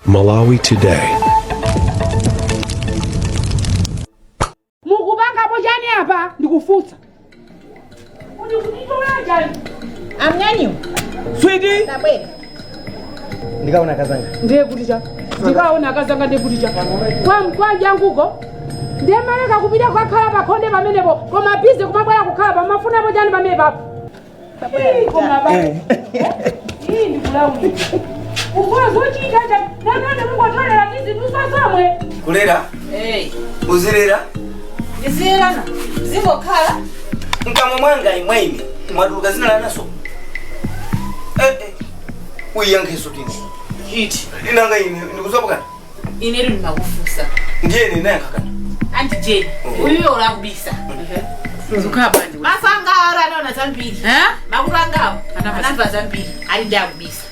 Malawi Today. Mukupangapo chani apa? Ndikufunsa kuti kutitola chani? Amnyanyiwa. Sweetie. Tabwera. Ndikaona kazanga. Ndiye kuti cha ndikaona akazanga, ndiye kuti cha kwa janguko ndiye maleka kupita kukakhala pakhonde pamenepo, koma busy kumabwera kukhala pamafunapo chani pamene papo? Koma ba iyi ndikulawulira kukola zochita cha nanone mungotolera tizidusa zomwe. Kulera? Hey. Uzilera? Ndizilana. Zingokhala. Mkamwa mwanga imwaimi mwatuluka zina lanaso. Eh eh. Uyiyankheso tini. Iti. Inanga ine ndikuzopa kana. Ine rero ndimakufunsa. Ndiye ninayankha kana. Auntie Jane, uyuyo ulakubisa. Zukhala bwanji? Maso anga aro anaona zambiri. Eh? Makutu angawo Anamva. anamva zambiri. Ali ndi akubisa.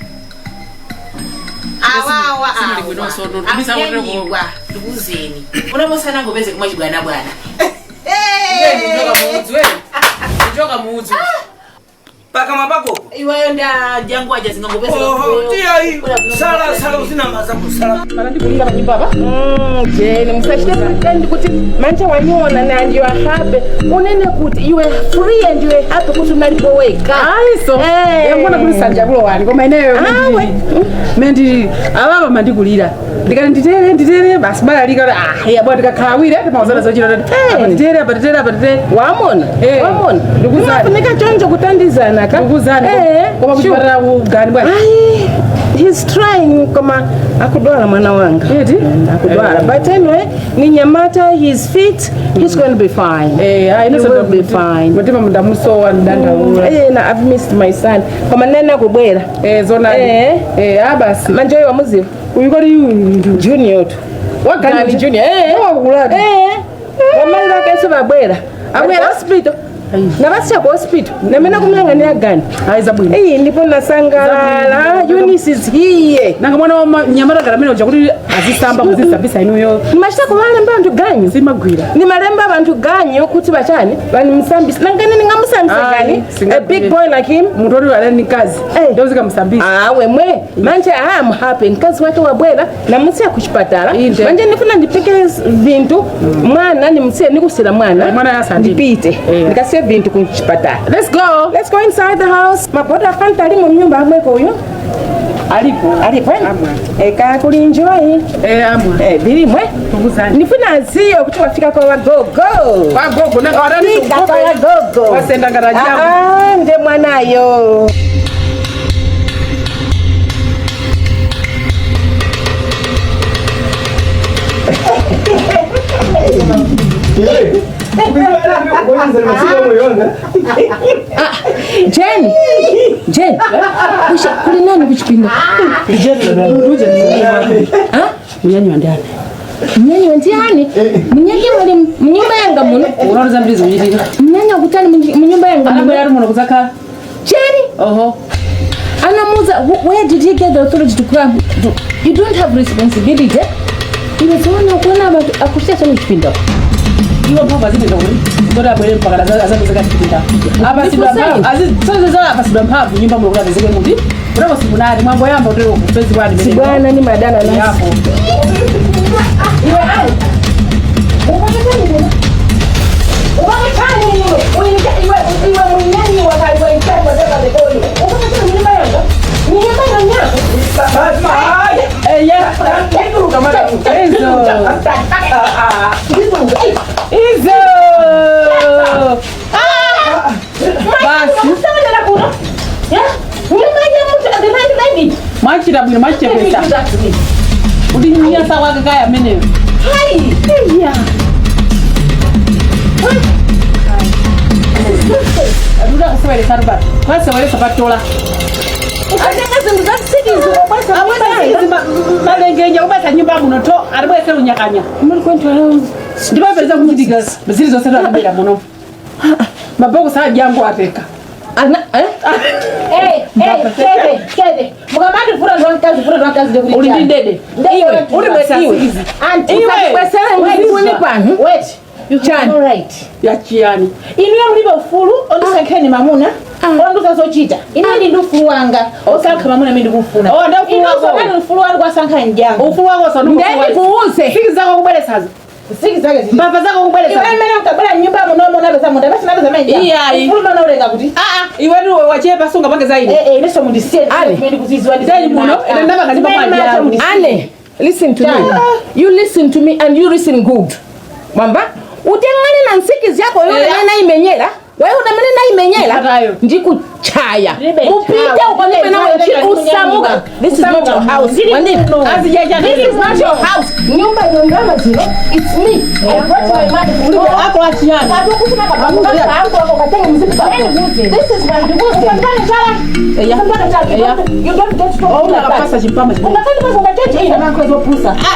Awawa. Sino libwinonso, no, kubisa kuti. Amnyanyiwa, ndikuzeni. Unomosana ngopeze kumwa chibwana bwana. Njoka muudzi we, njoka muudzi. Pakamwa pakopo. Iweyo nda jangu aja zingangopeze. Oho, tiyayi. Sala sala uzinamba zako sala. Panandikulira panyumba pa. Jane, musachite pretend kuti manje waniona and you are happy. Unene kuti you are free and you are happy kuti unalipo weka. Ayiso. Eh. Yangona kuti sanjakulo wani, koma ineyo Awe. mendi avava mandikulira, ndikati nditere nditere basi balalika. Ah ya bwana, ndikakhala awiri ati mauzana zochita kuti apa nditere, apa nditere, apa nditere. Wamona? Eh. Wamona? Ndikuzani. Kumafunika chonjo kutandizana ka. Ndikuzani. Eh. Koma kuchipatala kugani bwana? Ai, he's trying, koma akudwala mwana wanga. Eti? Akudwala. But anyway, ni nyamata, he's fit, he's going to be fine. Eh, ayi. He will be fine. Mutima mundamusowa, ndandaula. Eh, na I've missed my son. Koma nena kubwera. Eh, zonani. Eh. Eh, abasi. Manje oyo wamuziva. Uyu kodi? Junior tu. Wagani? Gani Junior. Eh. Wakuladi. Eh. Wamai vake vabwera. Abwera? Hospital. Navasiya ku hospital. Namene kumuyang'anira Gani. Ayi, zabwino. Iyi ndipo nasangalala. Eunice is here. Nanga mwana wa nyamata galamene uja kuti azisamba muzisambisa inuyo? Nimachita kuvalemba anthu ganyu. Simagwira. Nimalemba abantu ganyu kuti bachani vanimusambisa. Nangani ningamusambisa Ayi, gani? A singagwire. big boy like him. Munthu oti alani mkazi. Eh. Ndozikamusambisa. Awe mwe manje I'm happy, mkazi wake wabwera, namusiya kuchipatala. Inde. Manje ndifuna ndipike vintu mwana, nimusiye nikusira mwana. Mwana yasandile. Ndipite. Eh. Ndikasiye vintu kuchipatala. Let's go. Let's go inside the house. Maboda Fanta alimo mnyumba amweko uyo? Alipo. Alipo, eh? Amwa. Eka kuli enjoy. Eh, amwa. Eh, bilimwe. Tunguzani. Ndifuna aziyo kuti wafika kwa wagogo. Wagogo nanga watani? Fika kwa wagogo. Wasenda ngati ajabu. Ah, nde mwanayo. Jane, Jane, kusha kuli nani kuchipinda? Ha? Munyanyi wa ndani? Mnyanyi wa ndiani? Mnyanyi wali mnyumba yanga muno. Unaona zambiri zikuchitika. Mnyanyi wakutani mnyumba yanga muno. Anabwera ali muno kuzakhala. Jane, Oho. anamuza, where did he get the authority to come? You don't have responsibility. Iwe zoona kuona abantu akushia sana kuchipinda. Iwo mphamvu azipeza kuti zoti abwere mpaka azapezeka chipinda? Apasidwa mphamvu azisozezo, apasidwa mphamvu nyumba muno kuti apezeke muti kutako simunati mwambo yamba utero kupezi kwani? Sibwana ni madana nasi. Yapo. Iwe ai. Ukakutani muno. Ukakutani muno. Iwe iwe munyanyi wakaiwe inside whatever they call you. Ukakutani nyumba yanga. Ni nyumba yanga. Eh, yeah. Izo. Izo. Basi. Mwachita bwino, mwachichepesa kuti nyasa kwake kaya ameneyo. Hai. Atuda kuseweresa tupata kwaseweresa patola. Ukatenga zinthu za cities ukabwesa. Malengenya kubasa nyumba muno to atibwese unyakanya ndipapeza kuchitika zili zonse takubera muno, mabokosi ajangu ateka. Ana eh? Eh, eh, kede, kede. Mukamati vura ndwankazi, vura ndwankazi ndekuti. Uli ndi ndede. Iwe, Uli bwesa iwe. sikizi. Anti, Iwe. usatibwesere mzikuni pano. Wait. You have Chani. no right. Yachiyani? Inuyo mulibe ufulu ondisankheni mamuna ondiuza zochita. Ine ndi ufulu wanga osankha mamuna amene ndikufuna. Oh, ndi ufulu wako. Inonso nani ufulu wanu Kwasankha njangu. Ufulu wako sanu. Ndendikuuze. Siki zako kubweretsazo. Siki zake zili. Mbava zako kubweretsazo. Iwe mmene mkabwera nyumba muno munapeza munda basi napeza mene njangu. Iyayi. Ufulu mana ulenga kuti. Ah ah, iwe ndiwe wachepa sunga pange zaidi. Eh eh ineso mundisiye. Ale. Mmene kuziziwa ndi. Ndali muno, ine ndapanga nyumba kwa njangu. Anne, listen to me. You listen to me and you listen good. Mwamba, utengane na nsiki zako yule Eh. mene naimenyera. Wewe unamene naimenyera Atayo. ndikuchaya. Ndibe Mupite chawa. ukanipe Ndibe nawe chawa, chini ndibe usamuka. chawa. This is not your house. Wandini. Azijaja. This is not your house. Nyumba ino ndama zino. It's me. I brought my money. Ulibe ako achiyani. This is my Eya. Eya. You don't get to Ona kapasa chimpama chimene. Ah,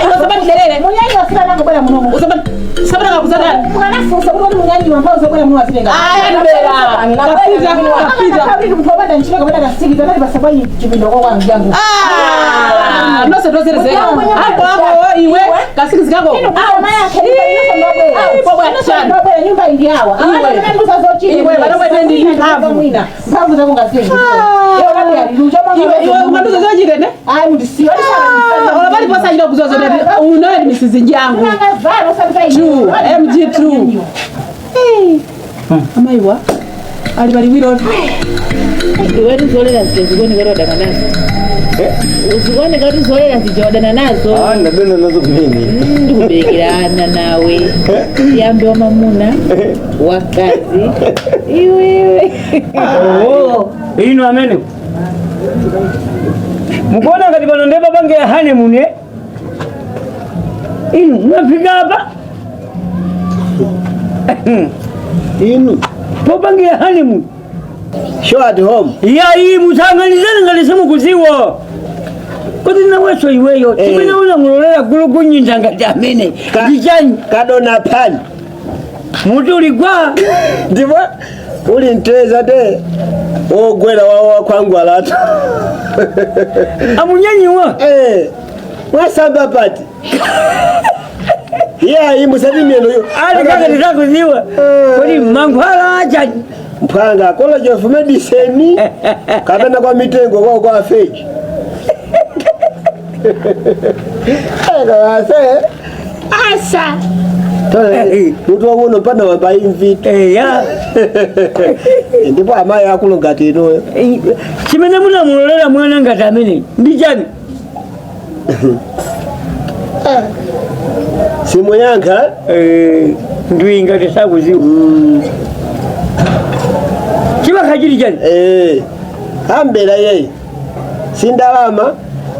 iwe sabani delele. Usabani sabani kakuzana. Ah, ndibera. Kapita, kapita. Ah, nonse tozerezeka. Ako ako iwe kasiki kako. Iwe iwe ukanduza zochitene? Ah, olapali posa chino kuzozo neti unoye ndi misizi njangu. 2 MG2. Hey. Amaiwa. Ali bali wilo. Iwe tuzolera zikuoneka wadana nazo. Zikuoneka tuzolera zijawadana nazo. Ah, ndadona nazo kumene. Ndikuberekerana nawe. Yambe wa mamuna wakazi. Iwewe. Oh, inu amene mukuona ngati pano ndiye papange ya honeymoon eh? Inu mwafika apa Inu popange ya honeymoon show at home. yayi musanganizane ngati simukuziwa kuti naweso iweyo Eh. chimene unamulolera gulu kunyinza ngati amene ndichani Kadona pani. mutu uligwa Ndipo uli mteza te wogwera wawa kwangu alatu. amunyanyiwa Eh, mwasamba pati. Iyayi musati miyendo yo. ali kaka ndisakuziwa kuti mankhwala achani Mphanga College of Medicine kapena kwa mitengo kwa kwa feji. Eka wase. asa Tole mutu wakuno pana wamba imvito. eya Ndipo amayi akulu ngati inuyo. chimene munamulolera mwana ngati amene ndi chani Simuyankha Eh, ndwi ngati sakuziwa chibakha chili chani eh ambera yeye. Sindalama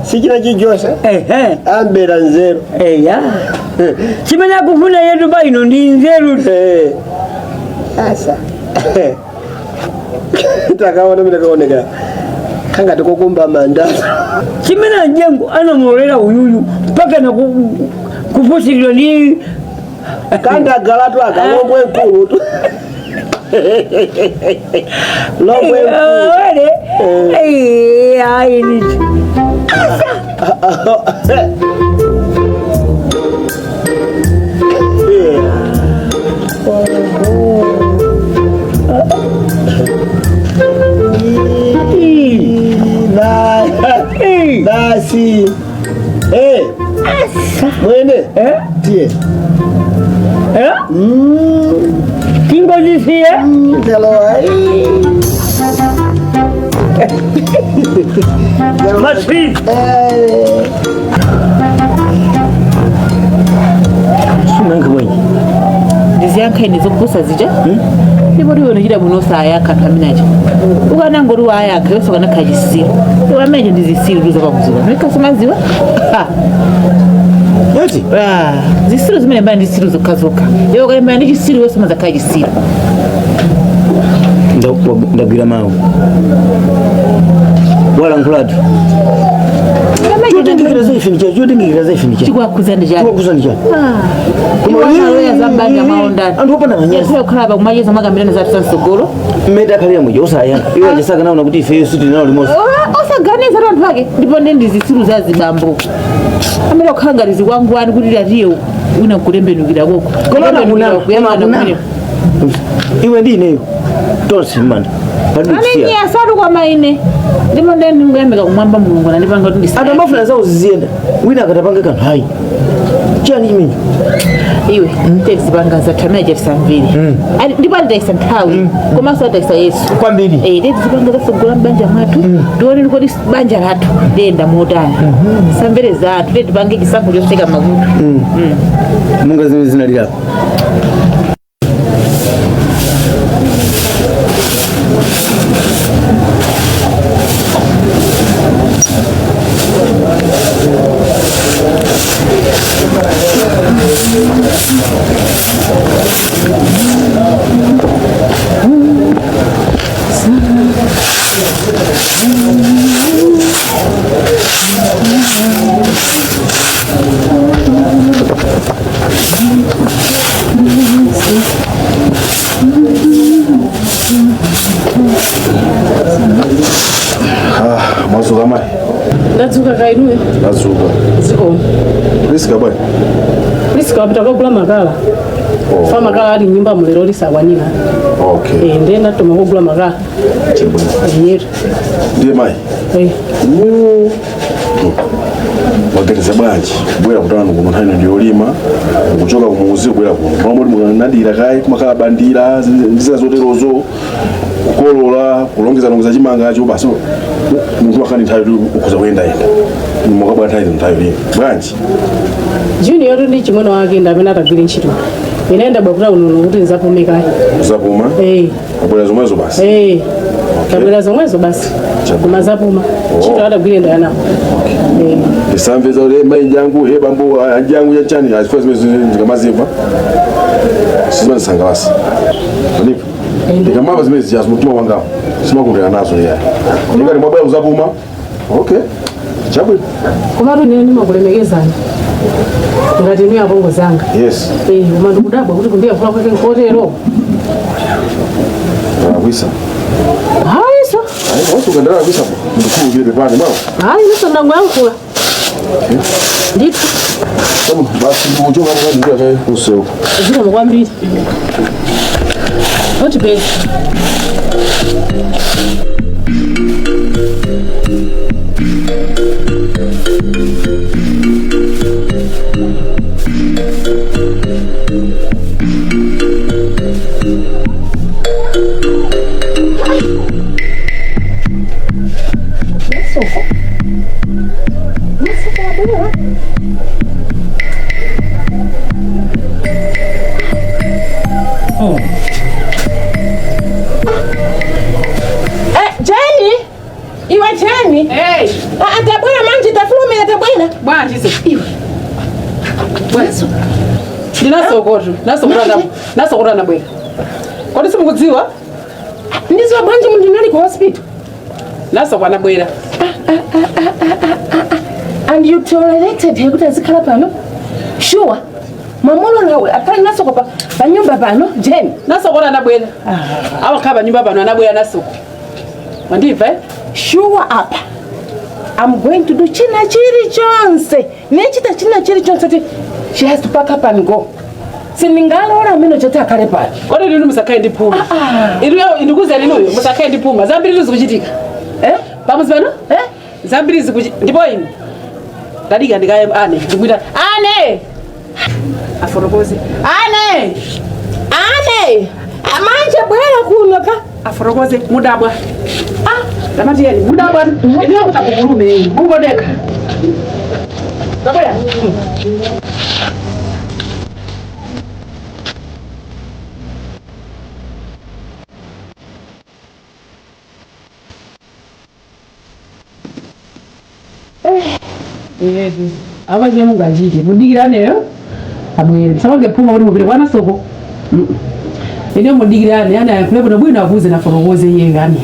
sichina chijose ehe ambera nzeru. eya chimene akufuna yetu pa ino ndi nzeru Eh. Asa. Takaona mimi nakaoneka. Kanga tikokumba manda. chimene ajengo anamulolera uyuyu mpaka na kufusiridwa ndi Kanda galatu akalomwe nkulu tu. Lomwe nkulu. Wele. Eh, ayi ndichi. Na Eh. basi. Eh. Mwene. Eh? Tie. Eh? Kingozisiye? Hello. Masi. Eh. Simanka bwanji. Ndiziyankha ine zokupusa zija. Ndipo liwe nochita muno sayakha anthu amenacho. Ukanangoti wayakha yonse ukanakhala chisiru. Iwe amenecho ndi zisiru tuza pakuziwa. Ndikasumaziwa? Yati? Ah, zisiru zimene mbali ndi zisiru zokhazokha. Iwe ukalembana ndi chisiru iwe sumadzakhala chisiru. Ndagwira mawu. Walankhulatu. Chotingikira za ife ndicha, chotingikira za ife ndicha. Chikuwakhuzani chani? Chikuwakhuzani chani? Iwaloya zambanja maondani. Anthu opanda manyazi. Kukhala pakumacheza makambirano zathu zamsogolo. Mmene akhalira muja osayankha. Iwo achasaka naona kuti ifeyo sitinalo limodzi. Osaganiza anthu ake ndipo ndi zisiru za zibambo. Amene okhala ngati zikwangwani kuti latiye wina nkutembenukira koko. Koma Kutembenukira akuna- kuyang'ana koma akuna. kumene. Iwe ndi ineyo. Tonse mmanda. Amene asatu kwa maine ndimo ndeni ndikuyamika kumwamba Mulungu anandipanga kuti ndisa Anthu amafuna zawo ziziyenda, wina akatapanga kanthu hayi chani chimene iwe tezipanga zathu amene achatisamvire ndipo atitayisa nthawi komanso atitayisa Yesu kwambiri. Eh, tezipanga zasogola mbanja mwathu, tione kodi banja lathu liyenda motani, samvere zathu, tipange chisankho choseka makutu. Munga zimene zinalirapo. Mwadzuka mayi? Ndadzuka kainuyo. Ndadzuka. Zikomo. Priska bwana. Priska wapita kugula makala. Oh. Fa makala ali nyumba mulero lisakwanira. Okay. Eh, ndiye ndatuma kugula makala. Chabwino. Yetu. Ndiye mayi. Eh. Maganiza bwanji kubwera kutano kuno, nthawi ino ndiyolima, kuchoka kumuzi kubwera kuno pamwe moti mukanadira kayi kumakhala bandira ndizina zoterozo, kukolola, kulongezalongeza chimangacho basi, munthu wakhala ndi nthawi kuti ukhoza kuyendayenda, mukabwera nthawi ino nthawi lino bwanji? Junior ndi chimwene wake ndi amene atagwire ntchito. Ine ndabwera kuno kuti nzapume kayi. Uzapuma? Eh. Wabwera zomwezo basi? Eh. Tabwera zomwezo basi. Chabwino. Koma zapuma. Ntchito atagwire ndi anawo. Eh. Ndisamve za kuti mayi jangu he bambo jangu chachani azifuna zimene ndikamazimva sizimandisangalatsa anipo ndikamava zimene zijazo mtima wangawo simakondwera nazo yayi. Ndingati mwabwera kuzapuma, okay, chabwino. Komatu ine ndimakulemekezani ngati inu apongo zanga. Yes. Eh, koma ndikudabwa kuti kundiyankhula kwake nkotero. Alakwisa. Hayiso. Ayi, wasuka ndalakwisa, ndikhululukire, pepani mawa. Hayi, iso ndangoyankhula. Ndithu. Chabwino basi, ndikuchoka mukadikira kaye kusewu. Zikomo kwambiri. Otipeza. Eh, Jeni! Iwe Jeni! Hey! Ah, tabwera manje, tafulumira, tabwera. Bwanji se? Iwe. Ndinasokoto. Nasokota nabwera. Kodi simukudziwa? Ndiziwa bwanji munthu nali ku hospital. Nasoko anabwera. And you tolerated her kuti azikhala pano? Sure. Mwamulolawe akhale nasoko pa nyumba pano, Jeni? Nasokota anabwera. Awakhala pa nyumba pano, anabwera nasoko. Mandimva eh? Sure apa. I'm going to do china chilichonse. Nechita china chilichonse kuti she has to pack up and go. Sindingalola amene choti akhale pano. Kodi linu musakhale ndi phuma. Inuyo ndikuza inuyo musakhale ndi phuma. Zambiri zikuchitika. Eh? Pamuzi pano? Eh? Zambiri zikuchitika. Ndipo inu. Ndadika ndikaye ane. Ndikuita ane. Aforokoze. Ane. Ane! Amanje bwera kuno ka. Aforokoze mudabwa. Ah, tamatiyeni mudabwa. Inuyo kutakukulume inu. Mungodeka. Tabwera. Yesu. Abaje mungachite mudikiraneyo abwere, musapange phuma kuti mupite kwana soko. Ine mudikirane ana yankhule bwino bwino, akuze naforokoze iye ngani.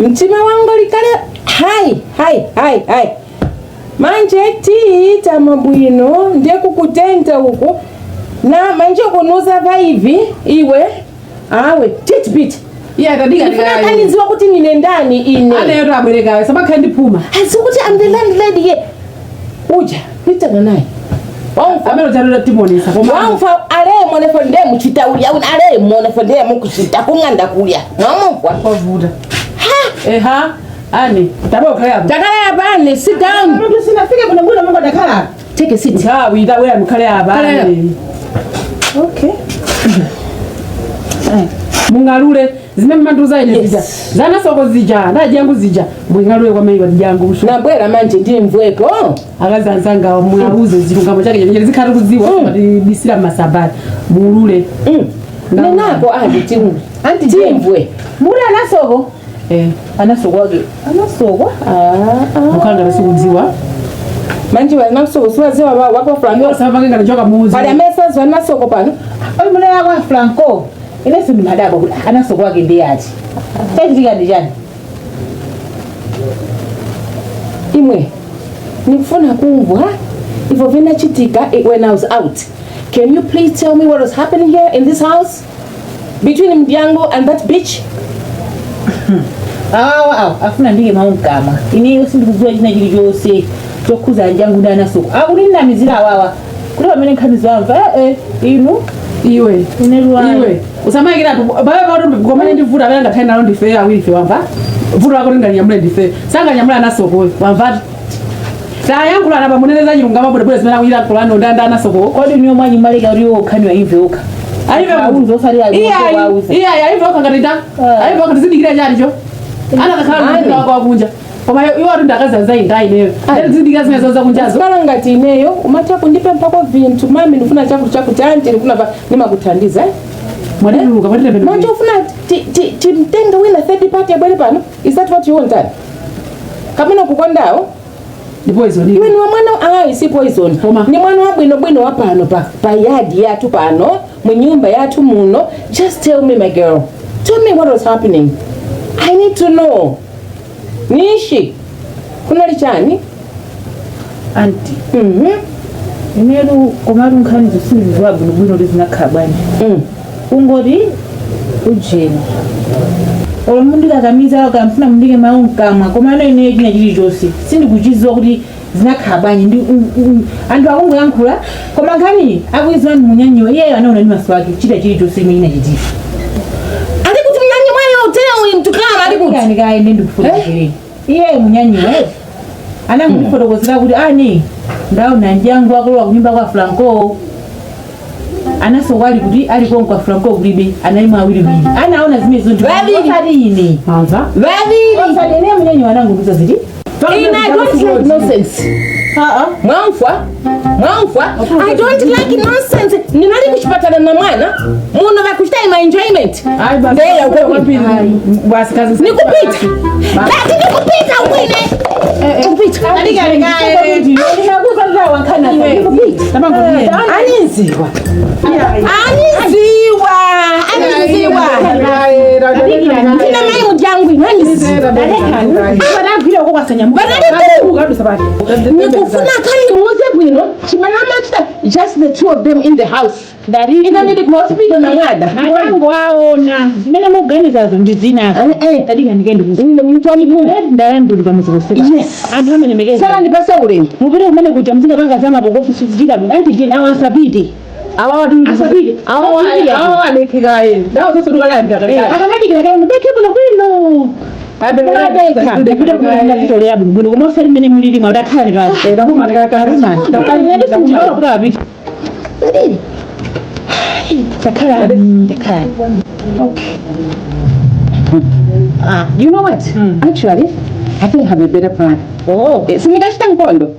Mtima wangu likale hai hai hai hai. Manje tiita mabwino ndiye kukutenta uku na manje kunuza vaivi iwe awe titipiti. Iye atadika. Ndifuna kaniziwa kuti nine ndani ine. Anayo to abwerekawe, samakhala ndi phuma. Azi kuti I'm the landlady ye. Uja pitana naye. Wamva? Amene ucharura timonesa koma Wamva alemone fo ndiye muchita ulya alemone fo ndiye mukuchita kung'anda kulya. Mwamumva? Kwavuta. Eha, ani tabo kaya. Takala yapani, sit down. Sinafike kuno bwino mungu adakhala. Take a seat. Nthawi itabwera mukhale apa. Kale. Ani. Okay. Mung'alule zimene mmandiuza ine zija. Yes. Zanasoko zija, ndajangu zija. Mung'alule kwa mayi wadijangu mshu. Nabwera manje ndimvweko. Akazi anzanga mwauze zilungamo chake chenye zikhali kuziwa bisira masabati. Muulule. Nenako andi timwe. Anti Timvwe. Muli anasoko? Eh, Anasoko wake. Anasoko? Ah, ah. mukanga basikudziwa. Manje wanasoko siwaziwa wako Franco. Sababu ngani muzi. Pali amene wanasoko pano. Oyi mulaya kwa Franco. Inenso ndi madabo kuti anasoko wake ndi ati. Chachitika ndi chani? Imwe. Nikufuna kumva ifo vinachitika when I was out. Can you please tell me what was happening here in this house? Between Mdiango and that bitch? Awa awa afuna ndike mawu mkamwa. Ineyo sindikudziwa china chilichonse chokhuza njangu ndi anasoko. Akuti ndinamizira awawa. Kuti pamene nkhani zamva eh inu Iwe. ineluwa. Iwe. Usamayikira tu baba bado ngomane ndivuta abale ngathani nalo ndife awiri ife wamva. Vuto lako linganyamule ndife. Sanganyamula anasoko wamva. Tayankhula napa muneneza chilungamo bwinobwino zimene akuyira kulano ndanda anasoko. Kodi niyo mwanyi maleka kuti iwo ukhani waimve okha. Alive Auze osati Iya, auze. iya, alive okha Ah. Alive okha tizidikira chanicho. Ana kakhala mtu wako wakunja. Koma iwo atu ndakazaza indayi leyo. Tizidikira zimene zoza kunjazo. Kala ngati ineyo umatha kundipemphako vinthu mami ndifuna chakuti chakuti anti ndifuna pa nimakuthandiza. Eh? Mwatuluka mwatile Manje ufuna timtenge wina third party abwere pano? Is that what you want? Ani? Kamene kukondawo? Ndi poison. Iwe ni wa mwana ayi si poison. Koma. Ni mwana wabwinobwino wa pano pa yadi yathu pano munyumba yathu muno. Just tell me my girl. Tell me what was happening. I need to know. Nishi. Kunali chani? Anti. Mhm. Ineyo komatu nkhani zosindiziwa bwinobwino kuti zinakhala bwanji. Ungoti ujeni. Olo mundikakamiza kamfuna mundike mawu mkamwa koma ano ineyo china chilichonse sindikuchidziwa kuti zinakhala bwanji ndi anthu akungoyankhula koma nkhani akuiziwa ndi munyanyiwa iyeyo anaona ndi maso ake chita chilichonse chimene chinachitika. Ali kuti mnyanyi mwayo tell him to come ali kuti. Kani kaende ndikufotokozereni. Iyeyo munyanyiwa anangondifotokozera kuti ani ndaona njangu akulowa kunyumba kwa Franco. Anasoko ali kuti ali konko kwa Franco kulibe anali awiriwiri. Anaona zimenezo ndi Vaviri. osati ine. Mamva. Vaviri. Osati ine munyanyiwa anangondiuza ziti. In I don't like nonsense. Mwamfwa? Mwamfwa? I don't like nonsense. Ninali kuchipatala na mwana muno vakuchita ima enjoyment. Ayi basi. Ndeya uko Kwapiri. Basi kazi. Nikupita. Kati nikupita ukwine. Nikupita. Tabango. Aninziwa. Aninziwa. Aninziwa. Ndina mai mudyangu aninziwa. Nikufuna kani muze bwino chimene amachita just the two of them in the house. Ina ndili ku hospital na mwana. Anango aona zimene mukuganizazo ndi zina. Tadika ndikende Ine mtu wamikulu. ndalandulika muzikoseka. Yes. Anthu amenemekeza. Sala ndipase ulemu. Mupite kumene kuja mzingapanga za mabokofu sizichita bwino. Anti jeni awa asapite. Asapite. Awa alekekaye. Ndawo sasa tukalandira kale. Akanadikira kale mubeke bwino bwino. Mwadeka. Ndipite kumene ndakutolera bwino bwino koma osati mmene mulili mwa udakhale pasi. Takhala. Okay. Ah, you know what? Actually, I think I have a better plan. Oh. Sindikachita nkondo.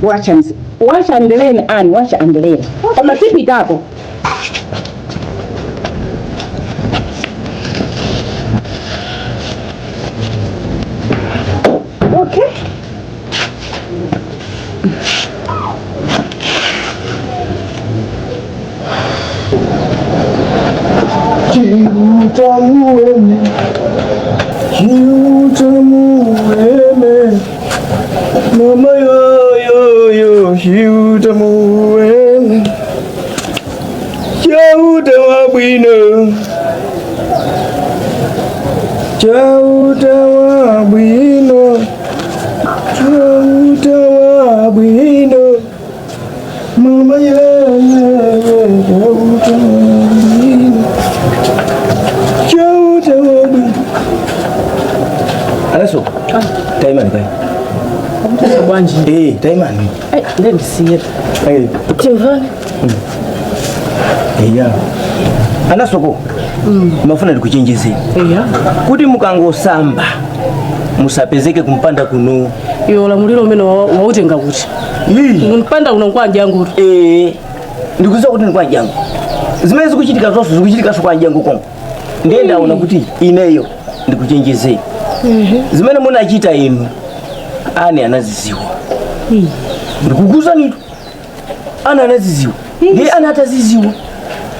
Wacha wacha endeleni ani, wacha endeleni. Koma sipitako. Okay. Chiutamueme, chiutamueme, mama yo yo yo, chiutamueme, chauta wabwino, chauta wabwino, chauta wabwino, mama yo. Bwanji? Eh, taimani. Eh, ndiye ndisiye. Eh. Timvani. Eya. Anasoko. Mafuna ndikuchenjezeni. Eya. Kuti mukangosamba musapezeke kumpanda kuno. Iwe ulamuliro umene wautenga kuti? Mpanda uno kwa njangu. Eh. Ndikuziwa kuti ndi kwa njangu. Zimene zikuchitika zonse zikuchitikanso kwa njangu konko. Ndiye ndaona kuti ineyo ndikuchenjezeni. Zimene munachita inu ane anaziziwa. Ndikukuuzanitu. Ana anaziziwa. Ndiye ana ataziziwa.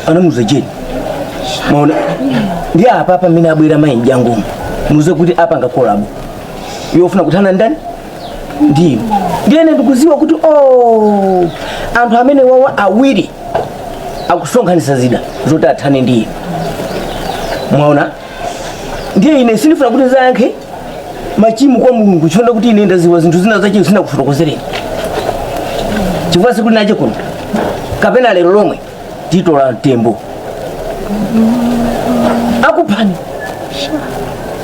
Anamuza jeni. Maona ndiye apa apa mine abwera mayi mjangomo. Muze kuti apa ngakolabo. Iwe ufuna kuthana ndani? Ndiyo. Ndiye ine ndikuziwa kuti oh anthu amene wawa awiri akusonkhanitsa zida zoti athane ndiye. Mwaona? Ndiye ine sindifuna kuti zayankhe machimo kwa Mulungu chifukwa kuti ine ndaziwa zinthu zina zache zinakufotokozereni. Chifukwa sikuti nache kuno. Kapena lero lomwe titola mtembo. Akuphani.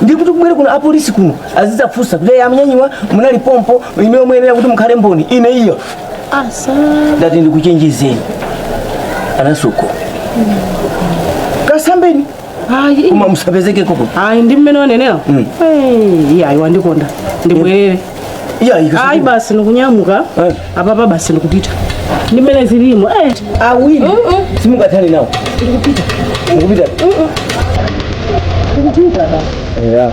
Ndikuti kubwere kuno apolisi kuno azidzafunsa kuti amnyanyiwa munali pompo ine muyenera kuti mukhale mboni ine iyo. Asa. Ndati ndikuchenjezeni. Anasoko. Kasambeni. Ayi. Koma musapezeke koko. Ayi ndi mmene wanenera. Eh, iya ayi wandikonda. Ndibwerere. Iya ayi. Ayi basi ndikunyamuka. Apapa basi ndikupita. Ndi mmene zilimo. Eh. Awiri. Simungathane nawo. Ndikupita. Ndikupita. Ndikupita basi. Yeah.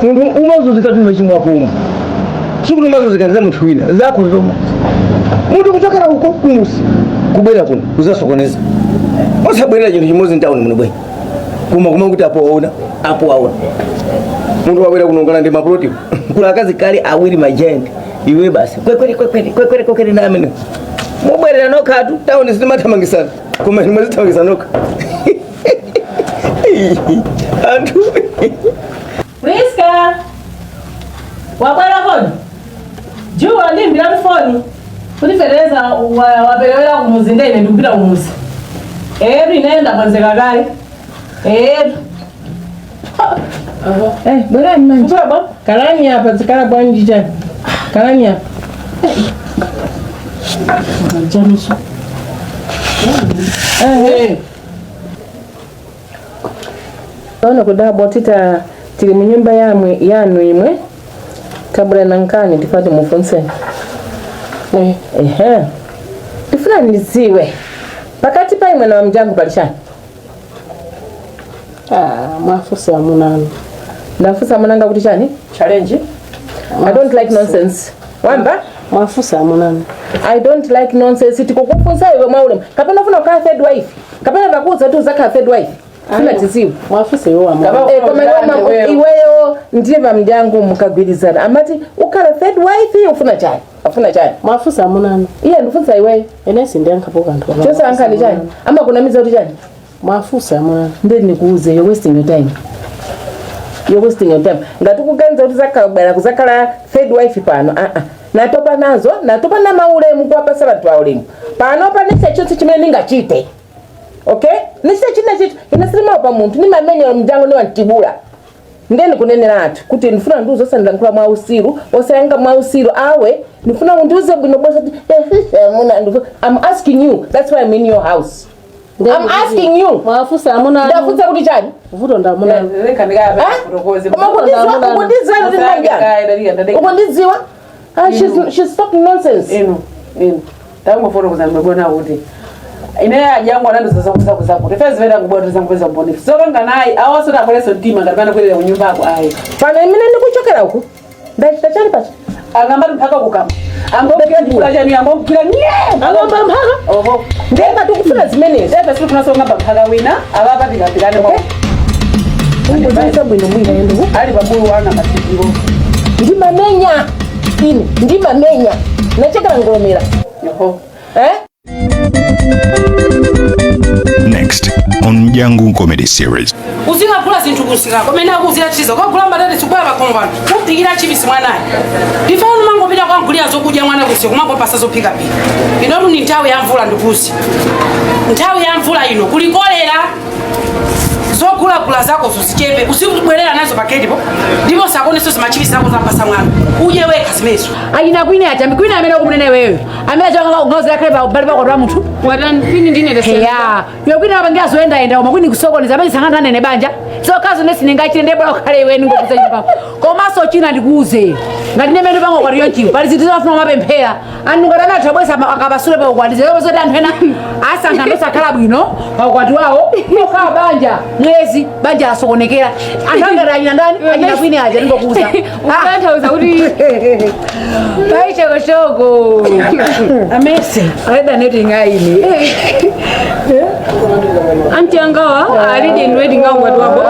Munthu umazunzika tu machimo ako umwe. Sikuti umazunzika za munthu wina, zako zomwe. Munthu kuchokera uko kumusi kubwera kuno kuzasokoneza. Osabwerera chinthu chimodzi mtawuni muno bwenyi. Kuma kuma kuti apo waona, apo waona. Munthu wabwera kuno ngala ndi maploti. Kula akazi kale awiri majenga. Iwe basi kwekwere kwekwere kwekwere kwekwere na amene. Mubwerera nokhatu tawuni sitimathamangisana. Koma inu mwazithamangisa nokha. Anthu. Priska. Wabwera kodi? Jua ndimbira mfoni. Kunifereza wapelewera kumuzi ndene ndikupita kumuzi. Eru inaenda kwanzeka kale. Eru. Eh, bwerani manje. Kalani hapa zikala bwanji chani. Kalani hapa. Janusu. Eh. Ona kudabwa tita tili munyumba yamwe yanu imwe tabula nankani tifate mufunse. Ehe. Tifuna niziwe. Pakati pa imwe na mjangu palishani. Ah, mwafusa munanu. Ndafusa munanga kuti chani? Challenge. I don't like nonsense. Wamba? Mwafusa munanu. I don't like nonsense. Tikukufunsa iwe mwaulemu. Kapena ufuna kukaa third wife. Kapena vakuuza tu uzakhala third wife. Funa tiziwe. Mwafusa iwe wa Koma iweyo ndiye vamjangu mukagwirizana. Amati ukhala third wife ufuna chani? Afuna chani? Mwafusa munanu. Iye ndifunsa iweyo. Ene sindiyankhapo kanthu. Chose ankhani chani? Ama kunamiza kuti chani? Mwafusa munanu. Ndiye nikuuze you're wasting your time. You're wasting your time. Ngati kuganiza kuti zakhala kuzakhala third wife pano. Ah ah. Natopa nazo, natopa na maulemu kuwapasa vantu aulemu. Pano pane chonse chimene ndingachite. Okay? Nisite china chitu ine pa munthu ni mamenya mjango ni wantibula. Ndeni kunenera athu kuti ndifuna ndiuze osandilankhula mwa usiru, osayanga mwa usiru awe, ndifuna undiuze bwino bwino kuti muna I'm asking you. That's why I'm in your house. I'm asking you. Mwafusa munanu. Ndafunsa kuti chani? Vuto ndamunanu. Koma kundiziwa kundiziwa kuti ndinanjani? Ukundiziwa? Ah, she's talking nonsense. Inu. Inu. Tangofotokoza ndimabona kuti Ine ajangu anandizoza kuzakuzaku. Ife zivera kubwa zangu mboni. Sokanga nayi awaso takoleso mtima ngati pana kwelera kunyumba ako ayi. Pano imene ndikuchokera uku ndachita chani pacha? Angamba mphaka kukama. Angomkira chikula chanu angomkira nye. Angomba mphaka? Oho. Ndiye tikufuna zimenezi. Efe sisi tunasonga mphaka wina ababa tikapirane kwa. Ungoziza bwino mwina yendu. Ali babulu wana masikiwo. Ndimamenya ine ndimamenya nachekera ngolomera. Oho. Eh? Next on Mjangu Comedy Series. Uzikagula zinthu kusika komene akuzira chiza ukagula mbatati sikubwera pakhomo pano kuphikira chipisi mwanayi ndifana umangopita kwangulira zokudya mwana kusiku kumangopasa zophikaphika inotu ni nthawi ya mvula ndikusi nthawi ya mvula ino kulikolera zogulagula zakozo zichepe uzibwerera nazo paketipo ndipo sakonenso zimachipisi zako zampasa mwana udye wekha zimenezo. Ayina kwine achami kwine amene ukumnene wewe amene achangozera khale pali pakwatwa munthu Watani kwini ndine ya iwe kwine apangira zoyendayenda koma kwini kusokoneza amene sangana banja sokazo nesi ningachire ndebwera ukhale iwe ningokuza nyumba komanso china ndikuuze ngati ndimene pango kwatiyo nchiwo pali zinthu zimafuna kumapemphera anthu ngati anathu abwesa akapasule paukwati zero zoti anthu ena asankha ndosakhala bwino paukwati wawo okhala banja mwezi banja lasokonekera anthu angati anyina ndani anyina kwini aja ndingokuuza Ukutanthauza kuti pai chokochoko amese aida netingaine anti angawa alidi ndiwe ndingakwati wako.